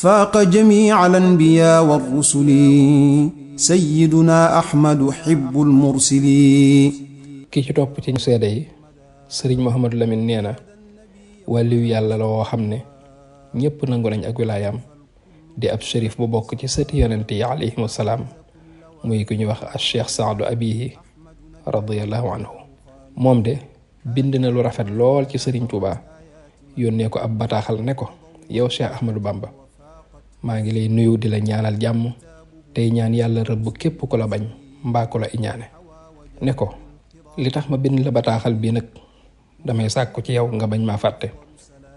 فاق جميع الأنبياء والرسل سيدنا أحمد حب المرسلين. ki ci topp ci ñu seede yi sëriñ Mouhamadou Lamine nee na wàlliyu yàlla la woo xam ne ñépp nangu nañ ak wilaayam di ab shérif bu bokk ci sëti yonent yi alayhimu salaam muy ku ñuy wax al cheikh Saadu Abihi radiyallahu anhu. moom de bind na lu rafet lool ci sëriñ Tuuba yónnee ko ab bataaxal ne ko yow Cheikh Ahmadou Bamba maa ngi lay nuyu di la ñaanal jàmm tey ñaan yàlla rëbb képp ku la bañ mbaa ku la iñaane ne ko li tax ma bind la bataaxal bii nag damay sàkku ci yow nga bañ maa fàtte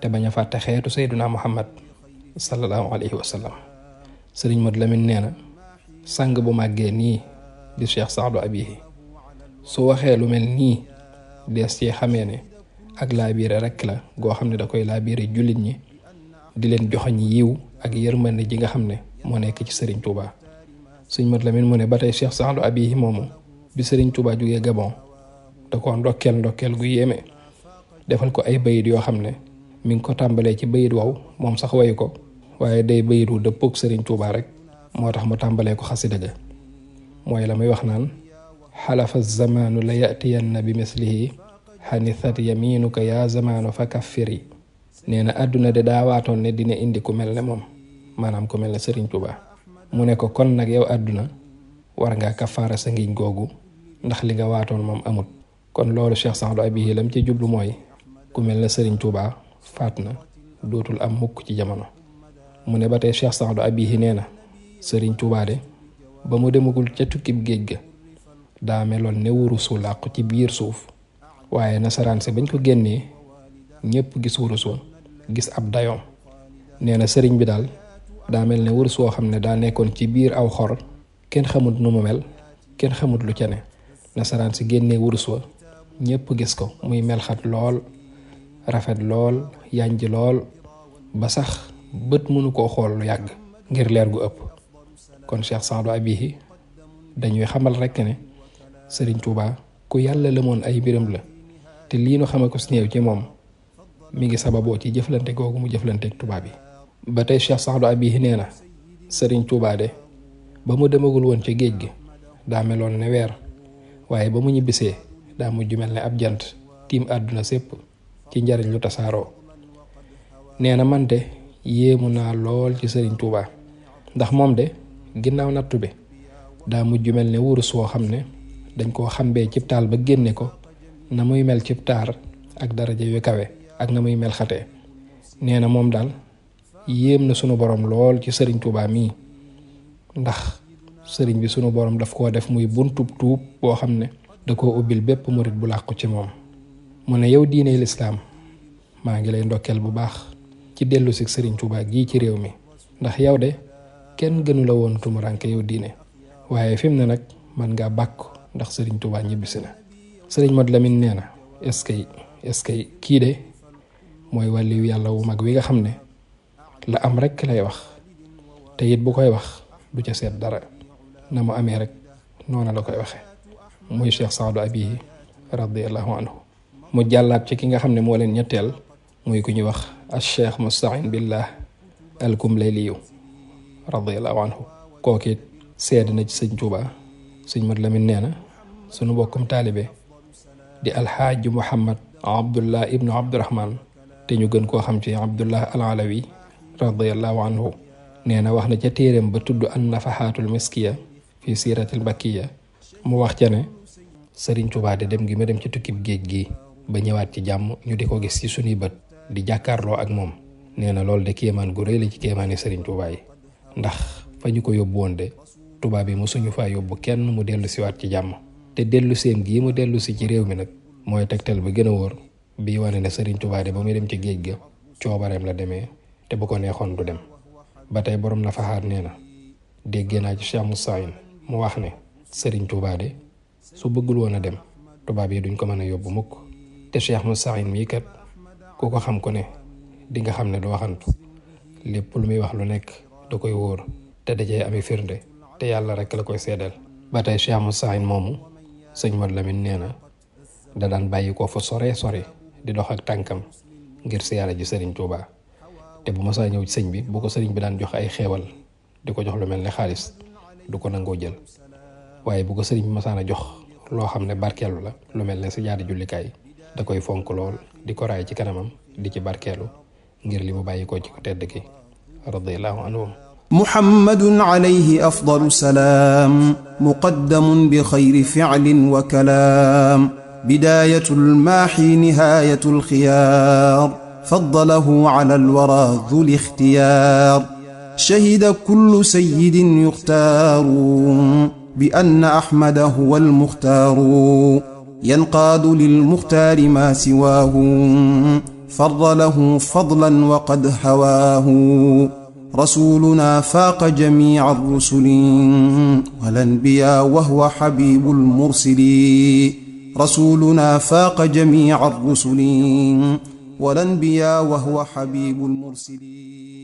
te bañ a fàtte xeetu Seyduna Muhammad sallallahu alayhi wa sallam. sëriñ Modou Lamine nee na sang bu màggee nii di Cheikh Saadu Abihi su waxee lu mel nii dees ci xamee ne ak laabiire rekk la goo xam ne da koy laabiire jullit ñi di leen joxoñ yiw ak yërmande ji nga xam ne moo nekk ci sëriñ Touba. sëriñ Modou Lamine mu ne ba tey Cheikh Saadu Abihi moomu bi sëriñ Touba jógee Gabon da ko ndokkeel gu yéeme defal ko ay bayit yoo xam ne mi ngi ko tàmbalee ci bayit waw moom sax wayu ko waaye day bayit wu dëppook sëriñ Touba rek moo tax mu tàmbalee ko xasida ga mooy la muy wax naan xalafa zamaanu la yatiyanna bi mislihi xanisat yaminuka yaa zamaanu fa kaffiri. nee na àdduna de daa waatoon ne dina indi ku mel ne moom maanaam ku mel ne sëriñ Touba. mu ne ko kon nag yow àdduna war ngaa kafaara sa ngiñ googu ndax li nga waatoon moom amut. kon loolu Cheikh Saadu Abihi lam ci jublu mooy ku mel ne sëriñ Touba faat na dootul am mukk ci jamono. mu ne ba tey Cheikh Saadu Abihi nee na sëriñ Touba de ba mu demagul ca tukkib géej ga daa meloon ne wurusu làqu ci biir suuf waaye nasaraan si bañ ko génnee ñépp gis wurus wa gis ab dayoom. nee na sëriñ bi daal daa mel ne wurus woo xam ne daa nekkoon ci biir aw xor kenn xamut nu mu mel kenn xamut lu ca ne nasaraan si génnee wurus wa ñépp gis ko muy melxat lool rafet lool yànj lool ba sax bët mënu koo xool lu yàgg ngir leer gu ëpp. kon Cheikh Saadu Abihi dañuy xamal rekk ne sëriñ Touba ku yàlla lëmoon ay mbiram la te lii nu xame ko si néew ci moom mi ngi sababoo ci jëflante googu mu jëflanteeg tubaab yi. ba tey Cheikh Saadu Abihi nee na sëriñ Touba de ba mu demagul woon ci géej gi daa meloon ne weer waaye ba mu ñibbisee daa mujj mel ne ab jant tiim àdduna sépp ci njariñ lu tasaaroo. nee na man de yéemu naa lool ci sëriñ Touba ndax moom de ginnaaw nattu bi daa mujj mel ne wurus woo xam ne dañ koo xambee cib taal ba génne ko na muy mel cib taar ak daraja yu kawe ak na muy mel xatee. nee na moom daal yéem na sunu borom lool ci sëriñ Touba mii ndax sëriñ bi sunu borom daf koo def muy buntub tuub boo xam ne da koo ubbil bépp murit bu làqu ci moom. mu ne yow diine lislaam maa ngi lay ndokkeel bu baax ci dellu si sëriñ Touba gii ci réew mi ndax yow de kenn gënu la woon tumuranke yow diine waaye fi mu ne nag man ngaa bàkku ndax sëriñ Touba ñibbisi na. sëriñ Modou Lamine nee na est-ce que kii de mooy wàlliyu yàlla wu mag wi nga xam ne la am rek lay wax te it bu koy wax du ca seet dara na mu amee rek noona la koy waxe muy Cheikh Saadu Abihi radiyallahu anhu. mu jàllaat ci ki nga xam ne moo leen ñetteel muy ku ñuy wax al cheikh Musta'in billah al Kumlayliyu radiyallahu anhu. kookit seede na ci sëñ Touba. sëñ Modou Lamine nee na sunu bokkum taalibe di alxaaji Muhammad Abdullah ibnu Abdurahman te ñu gën koo xam ci Abdullah al Alawi radiyallahu anhu nee na wax na ca téeréem ba tudd an nafaxaatul miskiya fi siiratil bakkiya mu wax ca ne sëriñ Touba de dem gi ma dem ci tukkib géej gi ba ñëwaat ci jàmm ñu di ko gis ci sunuy bët di jàkkaarloo ak moom. nee na loolu de kéemaan gu rëy la ci kéemaani sëriñ Touba yi ndax fa ñu ko yóbbu woon de tubaab yi mosuñu faa yóbbu kenn mu dellu siwaat ci jàmm te dellu seem gii mu dellu si ci réew mi nag mooy tegtal ba gën a wóor bii wane ne sëriñ Touba de ba muy dem ci géej ga coobareem la demee te bu ko neexoon du dem. ba tey borom nafaxaat nee na déggee naa ci Cheikh Musta'in mu wax ne sëriñ Touba de su bëggul woon a dem tubaab yi duñ ko mën a yóbbu mukk te Cheikh Musta'in mii kat ku ko xam ko ne di nga xam ne du waxantu lépp lu muy wax lu nekk da koy wóor te dajee ami firnde te yàlla rek la koy seedeel. ba tey Cheikh Musta'in moomu sëñ Modou Lamine nee na da daan bàyyi ko fa sore di dox ak tànkam ngir siyaare ji sëriñ Touba te bu masaa ñëw ci sëñ bi bu ko sëriñ bi daan jox ay xeewal di ko jox lu mel ne xaalis du ko nangoo jël waaye bu ko sëriñ bi masaana jox loo xam ne barkeelu la lu mel ne si jaari jullikaay da koy fonk lool di ko raay ci kanamam di ci barkeelu ngir li mu bàyyi ko ci ku tedd ki radiyallahu anhum محمد عليه أفضل السلام مقدم بخير فعل وكلام بداية الماحي نهاية الخيار فضله على الورى ذو الاختيار شهد كل سيد يختار بأن أحمد هو المختار ينقاد للمختار ما سواه فضله فضلا وقد هواه رسولنا فاق جميع الرسل والأنبياء وهو حبيب المرسلين رسولنا فاق جميع الرسل والأنبياء وهو حبيب المرسلين